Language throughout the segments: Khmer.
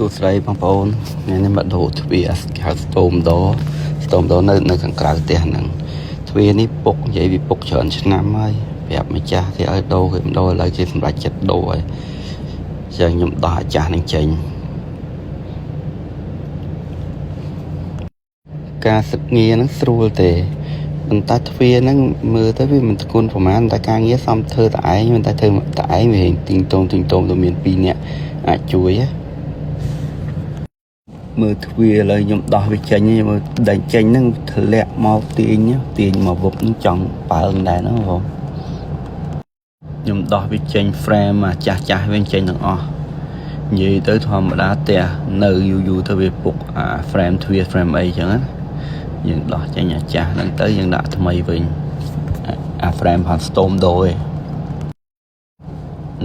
សួស្តីបងប្អូនថ្ងៃនេះមកដូរទ្វារគេហៅ storm door storm door នៅខាងក្រៅផ្ទះហ្នឹងទ្វារនេះពុកនិយាយវាពុកច្រើនឆ្នាំហើយប្រាប់ម្ចាស់គេឲ្យដូរគេមិនដូរឥឡូវគេសម្រេចចិត្តដូរហើយចឹងខ្ញុំដោះអាចាស់នឹងចេញការសឹកងារហ្នឹងស្រួលទេប៉ុន្តែទ្វារហ្នឹងមើលទៅវាមិនធ្ងន់ប្រហែលតែការងារសំធ្វើតែឯងមិនតែធ្វើតែឯងវារៀងទីងតងទីងតងទៅមាន2នាក់អាចជួយណា មើលទ្វារឥឡូវខ្ញុំដោះវាចេញមើលដេញចេញហ្នឹងធ្លាក់មកទាញទាញមកវប់ហ្នឹងចង់ប៉ើងដែរហ្នឹងបងខ្ញុំដោះវាចេញ frame អាចាស់ចាស់វិញចេញទាំងអស់និយាយទៅធម្មតាផ្ទះនៅយូរយូរទៅវាពុកអា frame ទ្វារ frame អីចឹងណាយើងដោះចេញអាចាស់ហ្នឹងទៅយើងដាក់ថ្មីវិញអា frame ផាន់ storm door ឯង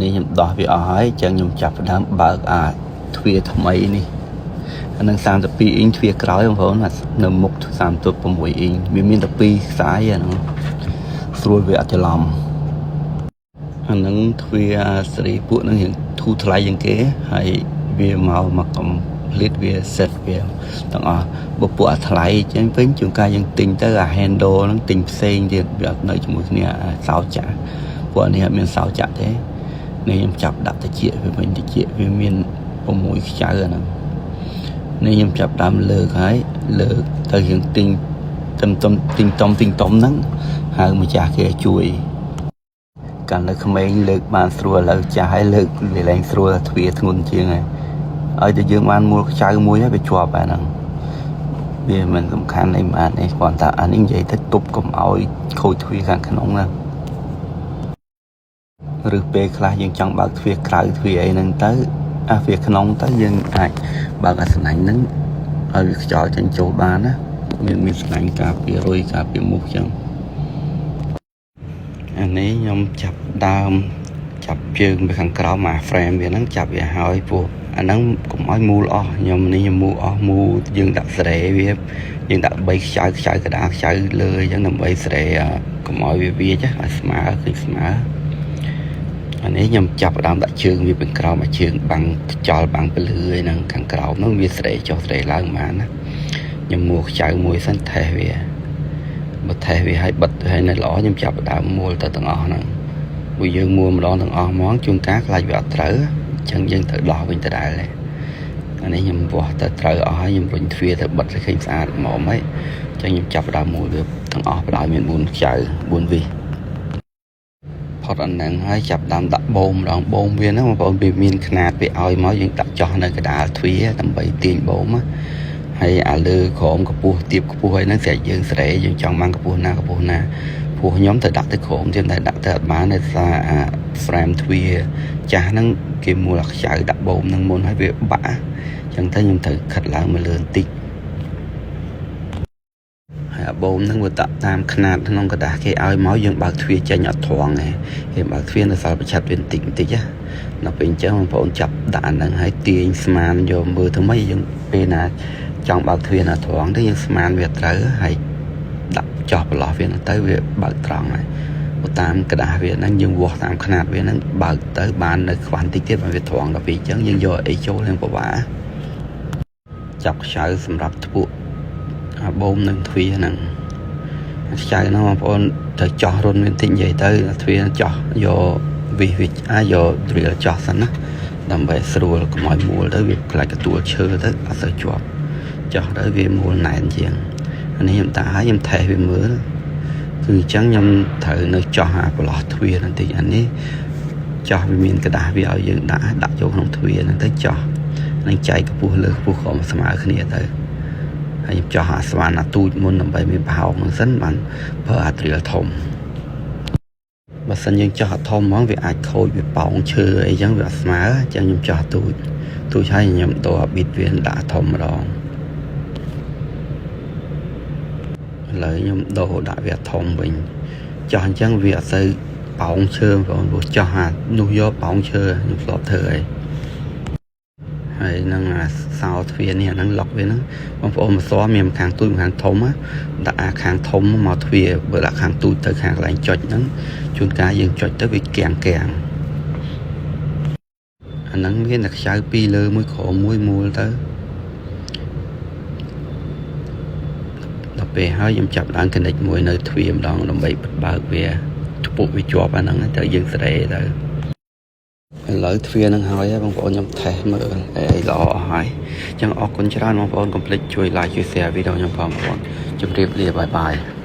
នេះខ្ញុំដោះវាអស់ហើយចឹងខ្ញុំចាប់ផ្ដើមបើកអាទ្វារថ្មីនេះ អានឹង32អ៊ីងទ្វារក្រោយបងប្អូននៅមុខ36អ៊ីងវាមានតែ2ខ្សែអាហ្នឹងស្រួលវាអត់ច្រឡំអានឹងទ្វារសេរីពួកហ្នឹងរៀងធូរថ្លៃជាងគេហើយវាមកមក complete វា set វាទាំងអស់បើពួកអាថ្លៃចឹងវិញជួនកាលយើងទិញទៅអា handle ហ្នឹងទិញផ្សេងទៀតវាអត់នៅជាមួយគ្នាអាសោចាក់ពួកអានេះអត់មានសោចាក់ទេនេះខ្ញុំចាប់ដាក់តិចវាវិញតិចវាមាន6ខ្ចៅអាហ្នឹង នេះខ្ញុំចាប់ដើមលើកហើយលើកទៅយើងទិញទំទំទិញតុំទិញតុំហ្នឹងហៅម្ចាស់គេឲ្យជួយកាលនៅក្មេងលើកបានស្រួលឥឡូវចាស់ហើយលើកវាលែងស្រួលទ្វារធ្ងន់ជាងហើយឲ្យតែយើងបានមូលខ្ចៅមួយហើយវាជាប់ហើយហ្នឹងវាមិនសំខាន់អីបានទេគ្រាន់តែអានេះនិយាយទៅទប់កុំឲ្យខូចទ្វារខាងក្នុងហ្នឹងឬពេលខ្លះយើងចង់បើកទ្វារក្រៅទ្វារអីហ្នឹងទៅអាទ្វារក្នុងទៅយើងអាចបើកអាស្នាញ់ហ្នឹងឲ្យវាខ្យល់ចេញចូលបានណាមានមានស្នាញ់ការពាររុយការពារមូសចឹងអានេះខ្ញុំចាប់ដើមចាប់ជើងไปខាងក្រោមអា frame វាហ្នឹងចាប់វាហើយព្រោះអាហ្នឹងកុំឲ្យមូលអស់ខ្ញុំនេះខ្ញុំមូលអស់មូលយើងដាក់សេរីវាយើងដាក់3ខ្ចៅខ្ចៅកដាខ្ចៅលើអញ្ចឹងដើម្បីសេរីកុំឲ្យវាវាចឲ្យស្មើឃើញស្មើអានេះខ្ញុំចាប់ផ្ដើមដាក់ជើងវាពីក្រោមអាជើងបាំងខ្យល់បាំងពលឺឯហ្នឹងខាងក្រោមហ្នឹងវាស្រេចុះស្រេឡើងបានណាខ្ញុំមួខ្ចៅមួយសិនថេសវាបើថេសវាឲ្យបិទឲ្យនៅល្អខ្ញុំចាប់ផ្ដើមមួលទៅទាំងអស់ហ្នឹងព្រោះយើងមួលម្ដងទាំងអស់ហ្មងជួនកាលខ្លាចវាអត់ត្រូវអញ្ចឹងយើងត្រូវដោះវិញដដែលដែរអានេះខ្ញុំវាស់ទៅត្រូវអស់ហើយខ្ញុំរុញទ្វារទៅបិទឲ្យឃើញស្អាតហ្មងហើយអញ្ចឹងខ្ញុំចាប់ផ្ដើមមួលវាទាំងអស់បណ្ដោយមាន4ខ្ចៅ4វិស ផុតអាហ្នឹងហើយចាប់ដើមដាក់បូមម្ដងបូមវាហ្នឹងបងប្អូនវាមានຂະຫນាតវាឲ្យមកយើងដាក់ចោះនៅកដាលទ្វារដើម្បីទាញបូមណាហើយអាលើក្រោមកម្ពស់ទៀបកម្ពស់ហើយហ្នឹងស្រេចយើងស្រេយើងចង់បានកម្ពស់ណាកម្ពស់ណាព្រោះខ្ញុំទៅដាក់ទៅក្រោមទៀតតែដាក់ទៅអត់បានដោយសារអា frame ទ្វារចាស់ហ្នឹងគេមួលអាខ្ចៅដាក់បូមហ្នឹងមុនហើយវាបាក់អញ្ចឹងទៅខ្ញុំត្រូវខិតឡើងមកលើបន្តិចហើយអាបូមហ្នឹងវាដាក់តាមຂະຫນាតក្នុងกระดาษគេឲ្យមកយើងបើកទ្វារចេញអត់ត្រង់ទេគេបើកទ្វារនៅសល់ប្រឆាត់វាបន្តិចបន្តិចណាដល់ពេលអញ្ចឹងបងប្អូនចាប់ដាក់អាហ្នឹងហើយទាញស្មានយកមើលទៅម៉េចយើងពេលណាចង់បើកទ្វារណាត្រង់ទៅយើងស្មានវាត្រូវហើយដាក់ចោះប្រឡោះវាហ្នឹងទៅវាបើកត្រង់ហើយបើតាមกระดาษវាហ្នឹងយើងវាស់តាមຂະຫນាតវាហ្នឹងបើកទៅបាននៅខ្វះបន្តិចទៀតបានវាត្រង់ដល់ពេលអញ្ចឹងយើងយកអីចូលនឹងពិបាកចាប់ខ្ចៅសម្រាប់ធ្ពក់អាបូមនឹងទ្វារហ្នឹងខ្ចៅហ្នឹងបងប្អូនត្រូវចោះរុនវាបន្តិចនិយាយទៅទ្វារចោះយកវិសវិអាចយក drill ចោះសិនណាដើម្បីស្រួលកុំឲ្យមួលទៅវាខ្លាចកទួលឈើទៅអត់សូវជាប់ចោះទៅវាមួលណែនជាងអានេះខ្ញុំតាឲ្យខ្ញុំថេសវាមើលគឺអញ្ចឹងខ្ញុំត្រូវនៅចោះអាប្រឡោះទ្វារហ្នឹងតិចអានេះចោះវាមានกระดาษវាឲ្យយើងដាក់ដាក់ចូលក្នុងទ្វារហ្នឹងទៅចោះនឹងចែកកម្ពស់លើកម្ពស់ក្រោមស្មើគ្នាទៅហើយខ្ញុំចោះអាស្វានអាទូចមុនដើម្បីមានប្រហោងហ្នឹងសិនបានប្រើអា drill ធំបើសិនយើងចោះអាធំហ្មងវាអាចខូចវាប៉ោងឈើអីចឹងវាអត់ស្មើអញ្ចឹងខ្ញុំចោះទូចទូចហើយខ្ញុំដូរអាប៊ីតវាដាក់ធំម្ដងឥឡូវខ្ញុំដូរដាក់វាធំវិញចោះអញ្ចឹងវាអត់សូវប៉ោងឈើបងប្អូនព្រោះចោះអានោះយកប៉ោងឈើខ្ញុំធ្លាប់ធ្វើអីហើយនឹងអាសោទ្វារនេះអាហ្នឹងលុកវាហ្នឹងបងប្អូនមកសមានខាងទូចខាងធំដាក់អាខាងធំមកទ្វារបើដាក់ខាងទូចទៅខាងកន្លែងចុចហ្នឹងជួនកាលយើងចុចទៅវាគាំងគាំងអា អាហ្នឹងមានតែខ្ចៅពីរលើមួយក្រោមមួយមូលទៅដល់ពេលហើយខ្ញុំចាប់ឡើង connect មួយនៅទ្វារម្ដងដើម្បីបិទបើកវាធ្ពក់វាជាប់អាហ្នឹងទៅយើងស្រេទៅឥឡូវទ្វារនឹងហើយបងប្អូនខ្ញុំតេស្តមើលអីល្អអស់ហើយអញ្ចឹងអរគុណច្រើនបងប្អូនកុំភ្លេចជួយ like ជួយ share វីដេអូខ្ញុំផងបងប្អូនជម្រាបលា bye bye.